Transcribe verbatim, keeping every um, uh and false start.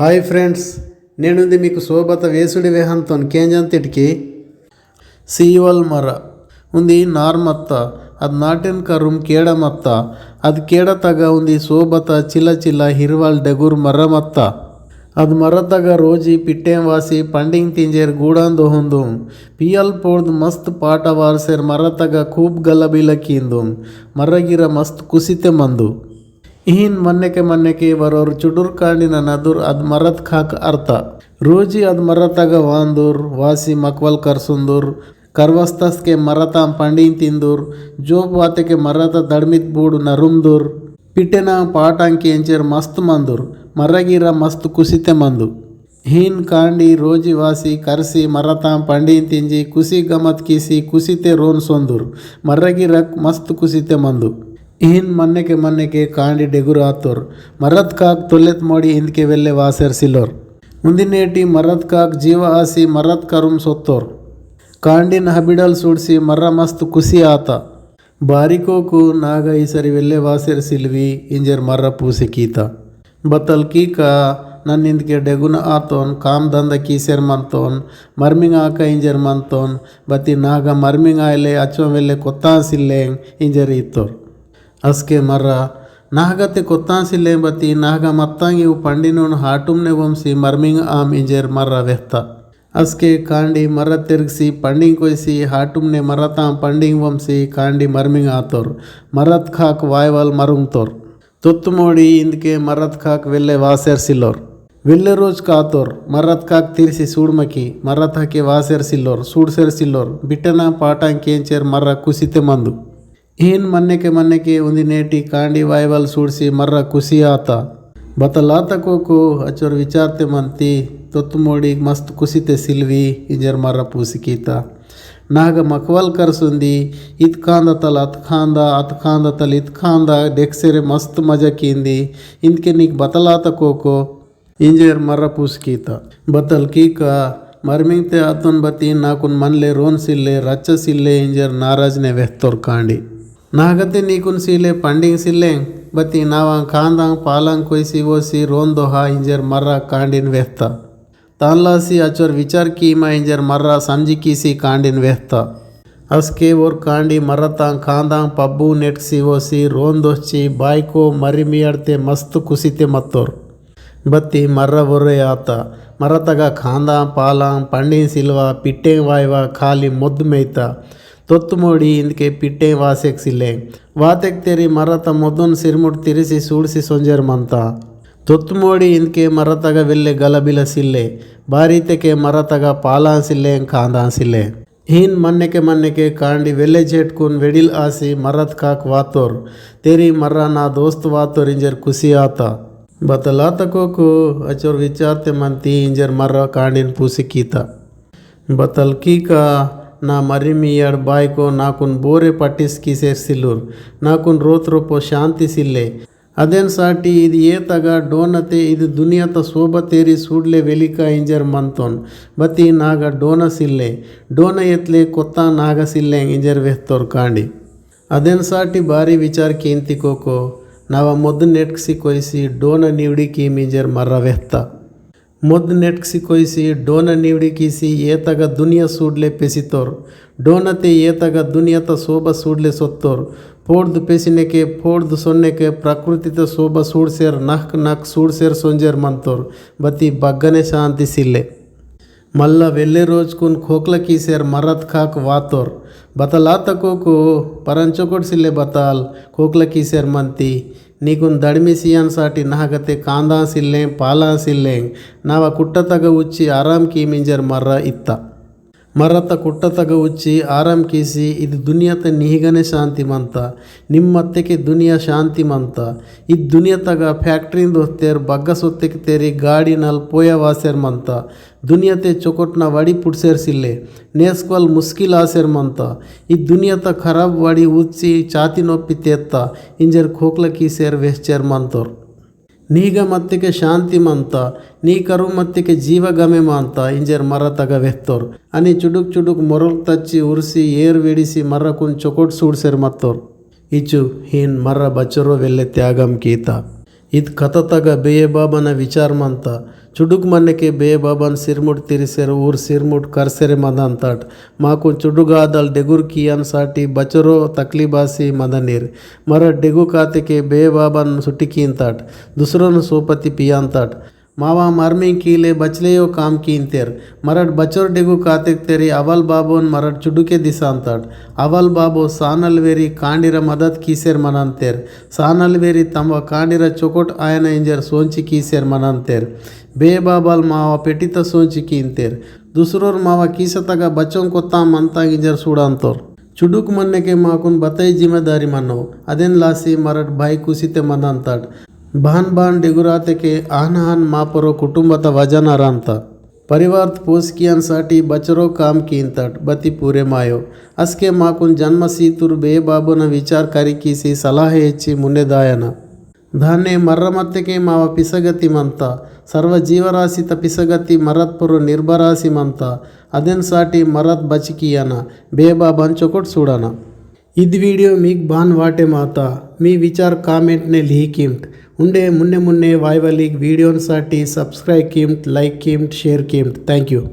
Hi friends, నేనుంది మీకు సోబత వేసుడి వేహంతోన్ కేంజంతిటికి. సీవల్ మర. ఉంది నార్ మత్త, అద్ నాటెన్ కరుం కేడ మత్త, అద్ కేడ తగ ఉంది సోబత చిల చిల హిర్వాల్ డెగుర్ మర మత్త. అద్ మర తగ రోజి పిట్టేం వాసి పండింగ్ తింజేర్ గూడాన్ దొహుందుం. పియల్ పోర్ద్ మస్త్ పాట వార్సేర్ మర తగ కూబ్ గలబిల కీందుం. మర్రగిర మస్త్ కుసితె మందు. ఇహిన్ మన్నెకె మన్నెకె వరోర్ చుడుర్ కాండిన నదుర్ అద్ మరత్ కాక్ అర్త. రోజి అద్ మరతగ వాందుర్, వాసి మక్వల్ కర్సుందుర్, కర్వస్తస్కె మరతాం పండిన్ తిందుర్, జోప్ వాతెకె మరత దడ్మిత్ బూడు నరుందుర్, పిట్టెన పాటాంకి ఎంచెర్ మస్త్ మందుర్, మర్రగిర మస్త్ కుసితె మందు. హిన్ కాండి రోజి వాసి కర్సి మరతాం పండిన్ తింజి కుసి గమత్ కిసి కుసితె రోన్ సొందుర్, మర్రగిరక్ మస్త్ కుసితె మందు. ఇహిన్ మన్నెకె మన్నెకె కాండి డెగుర్ ఆతోర్. మరత్ కాక్ తొల్లెత్ మోడి ఇంద్కె వెల్లె వాసెర్ సిల్లోర్. ఉందినేటి మరత్ కాక్ జీవ ఆసి మరత్ కరుం సొత్తోర్. కాండిన్ హబిడల్ సూడ్సి మర్ర మస్త్ కుసి ఆత. బారికోకు నాగ ఈసరి వెల్లె వాసెర్ సిల్వి ఇంజెర్ మర్ర పూసి కీత. బతల్ కీక, నన్నింద్కె డెగున ఆతోన్, కామ్ దంద కీసెర్ మంతోన్, మర్మింగ్ ఆక ఇంజెర్ మంతోన్, బతి నాగ మర్మింగ్ ఆయ్లె అచ్చోం వెల్లె కొత్తాన్ సిల్లెంగ్ ఇంజెర్ ఇత్తోర్. అస్కె మర్ర, నాగతె కొత్తాన్ సిల్లెంగ్ బతి నాగ మత్తాంగి ఉ పండినోన్ హాటుమ్నె వంసి మర్మింగ్ ఆమ్ ఇంజెర్ మర్ర వెహ్త. అస్కె కాండి మర్ర తెర్గ్సి పండింగ్ కొయ్సి హాటుమ్నె మర్రతాం పండింగ్ వంసి కాండి మర్మింగ్ ఆతోర్. మరత్ కాక్ వాయ్వాల్ మరుంగ్తోర్. తొత్తుమోడి ఇంద్కె మరత్ కాక్ వెల్లె వాసెర్ సిల్లోర్. వెల్లె రోజ్కాతోర్. మరత్ కాక్ తిరిసి సూడ్మకి. మరత్ కాకె వాసెర్ సిల్లోర్, సూడ్సెర్ సిల్లోర్. బిట్టెన పాటాంకి ఎంచెర్ మర్ర కుసితె మందు. ఇహిన్ మన్నెకె మన్నెకె ఉందినేటి కాండి వాయ్వాల్ సూడ్సి మర్ర కుసి ఆత. బతలాత కోకు అచ్చోర్ విచార్తె మంతి, తొత్తుమోడి మస్త్ కుసితె సిల్వి ఇంజెర్ మర్ర పూసి కీత. నాగ మక్వల్ కర్సుంది, ఇత్కాంద తల్ అత్కాంద, అత్కాంద తల్ ఇత్కాంద, డెక్సెరె మస్త్ మజా కీంది, ఇంద్కె నీక్ బతలాత కోకు, ఇంజెర్ మర్ర పూసి కీత. బతల్ కీక, మర్మింగ్తె ఆతోన్ బతి నాకున్ మన్లె రోన్ సిల్లె, రచ్చ సిల్లె, ఇంజెర్ నారాజ్నె వెహ్తోర్ కాండి. నాగతె నీకున్ సిల్లె పండింగ్ సిల్లెంగ్, బతి నావాంగ్ కాందాంగ్ పాలాంగ్ కొయ్సి ఓసి రోన్ దొహ ఇంజెర్ మర్ర కాండిన్ వెహ్త. తాన్లాసి అచ్చోర్ విచార్ కీమా ఇంజెర్ మర్ర సంజి కీసి కాండిన్ వెహ్త. అస్కె ఓర్ కాండి మర్రతాంగ్ కాందాంగ్ పబ్బు నెట్క్సి ఓసి రోన్ దొహ్చి బాయ్కో మర్రి మియాడ్తె మస్త్ కుసితె మత్తోర్. బతి మర్ర ఒర్రె ఆత. మర్రతగ కాందాంగ్ పాలాంగ్ పండింగ్ సిల్వ పిట్టెంగ్ వాయ్వ కాలి మొద్దు మెయ్త. తొత్తుమోడి ఇంద్కె పిట్టెంగ్ వాసెక్ సిల్లెంగ్. వాతెక్ తెరి మర్రత మొద్దున్ సిర్ముట్ తిరిసి సూడ్సి సొంజెర్ మంత. తొత్తుమోడి ఇంద్కె మర్రతగ వెల్లె గలబిల సిల్లె. బారితెకె మర్రతగ పాలాంగ్ సిల్లెంగ్ కాందాంగ్ సిల్లెంగ్. హిన్ మన్నెకె మన్నెకె కాండి వెల్లె జేట్కున్ వెడిల్ ఆసి మర్రత్ కాక్ వాతోర్. తెరి మర్ర నా దోస్త్ వాతోర్ ఇంజెర్ కుసి ఆత. బతలాత కోకు అచ్చోర్ విచార్తె మంతి ఇంజెర్ మర్ర కాండిన్ పూసి కీత. బతల్ కీక, నా మర్రి మియాడ్ బాయ్కో నాకున్ బోరె పట్టిస్ కీసెర్ సిల్లుర్. నాకున్ రోత్ రొపొ శాంతి సిల్లె. అదెన్ సాటి ఇద్ ఏతగ డోనతె ఇద్ దునియత సోబ తెరి సూడ్లె వెలిక ఇంజెర్ మంతోన్. బతి నాగ డోన సిల్లె. డోన ఎత్లె కొత్త నాగ సిల్లెంగ్ ఇంజెర్ వెహ్తోర్ కాండి. అదెన్ సాటి బారి విచార్ కీంతి కోకో. నావ మొద్దు నెట్క్సి కొయ్సి డోన నివ్డి కీమ్ ఇంజెర్ మర్ర వెహ్త. మొద్దు నెట్క్సి కొయ్సి డోన నివ్డి కీసి ఏతగ దునియ సూడ్లె పెసితోర్. డోనతె ఏతగ దునియత సోబ సూడ్లె సొత్తోర్. పోడ్దు పెసినెకె, పోడ్దు సొన్నెకె, ప్రకృతిత సోబ సూడ్సెర్, నహ్క్ నహ్క్ సూడ్సెర్ సొంజెర్ మంతోర్. బతి బగ్గనె శాంతి సిల్లె. మల్ల వెల్లె రోజ్కున్ కోక్ల కీసెర్ మర్రత్ కాక్ వాతోర్. బతలాత కోకో, పరంచొకొట్ సిల్లె బతాల్, కోక్ల కీసెర్ మంతి. నీకున్ దడ్మి సియాన్ సాటి నాగతె కాందాన్ సిల్లెంగ్, పాలాన్ సిల్లెంగ్. నావ కుట్టతగ ఉచ్చి ఆరామ్ కీమ్ ఇంజెర్ మర్ర ఇత్త. మర్రత కుట్టతగ ఉచ్చి ఆరామ్ కీసి, ఇద్ దునియత నిహిగనె శాంతి మంత. నిమ్మత్తెకె దునియ శాంతి మంత. ఇద్ దునియతగ factoryన్ దొత్తెర్, బగ్గ సొత్తెకె తెరి గాడినల్ పోయ వాసెర్ మంత. దునియతె చొకొట్న వడి పుడ్సెర్ సిల్లె. నేస్క్వల్ ముస్కిల్ ఆసెర్ మంత. ఇద్ దునియత ఖరాబ్ వడి ఉచ్చి చాతి నొప్పి తేత్త. ఇంజెర్ కోక్ల కీసెర్ వెహ్చెర్ మంతోర్. నీగ మత్తెకె శాంతి మంత, నీ కరుం మత్తెకె జీవ గమె మంత, ఇంజెర్ మర్రతగ వెహ్తోర్. అని చుడుక్ చుడుక్ మొరల్ తచ్చి ఉర్సి ఏర్ వెడిసి మర్రకున్ చొకొట్ సూడ్సెర్ మత్తోర్. ఇచు హిన్ మర్ర బచ్చరో వెల్లె త్యాగం కీత. इद कथतगा बेये बाबन विचार मंता। चुडुक मन्नेके बेये बाबन सिरमुट तिरिसेर ऊर सिरमुट करसेरे मंदंताट। माकुन चुडुगादल डेगुर कियन साटी बचरो तकलीबासी मंदनीर। मरट डेगु कातेके बेये बाबन सुटी कींताट। दुसरोन सोपति पियांताट। मावा मरमिंग कीले बचलेयो काम कींतेर। मरट बचोर डेगु कातेक तेरी अवल बाबोन मरट चुडुके दिसांताट। अवल बाबो सानल वेरी कांडिर मदत कीसेर मनंतेर। सानल वेरी तमवा कांडिर चोकोट आयना इंजर सोंची कीसेर मनंतेर। बेये बाबल मावा पेटित सोंची कींतेर। दुसरोर मावा कीसतगा बचों कोत्ता मंता इंजर सूडांतोर। चुडुक मन्नेके माकुन बतई जिम्मेदारी मनो। अदेन लासी मरट भाई कुसिते मंदंताट। बहन बहन डेगुरातेके आहन आहन मापरो कुटुंबत वजन अरंता। परिवारत पोसकियन साटी बचरो काम कींताट बती पूरे मायो। असके माकुन जन्म सीतुर बेये बाबुन विचार करी कीसी सलाह एच्ची मुन्ने दायना। धाने मर्रमत्तेके मावा पिसगति मंता। सर्व जीवराशित पिसगति मरत पोरो निर्भराशि मंता। अदेन साटी मरत बचकियना। बेये बाबन चोकोट सूडना। इद video मीक बान वाटे माता, मी विचार comment ने लिही कीमट। उंडे मुन्ने मुन्ने वायवलिक videoन साटी subscribe कीमट, like कीमट, share कीमट। Thank you।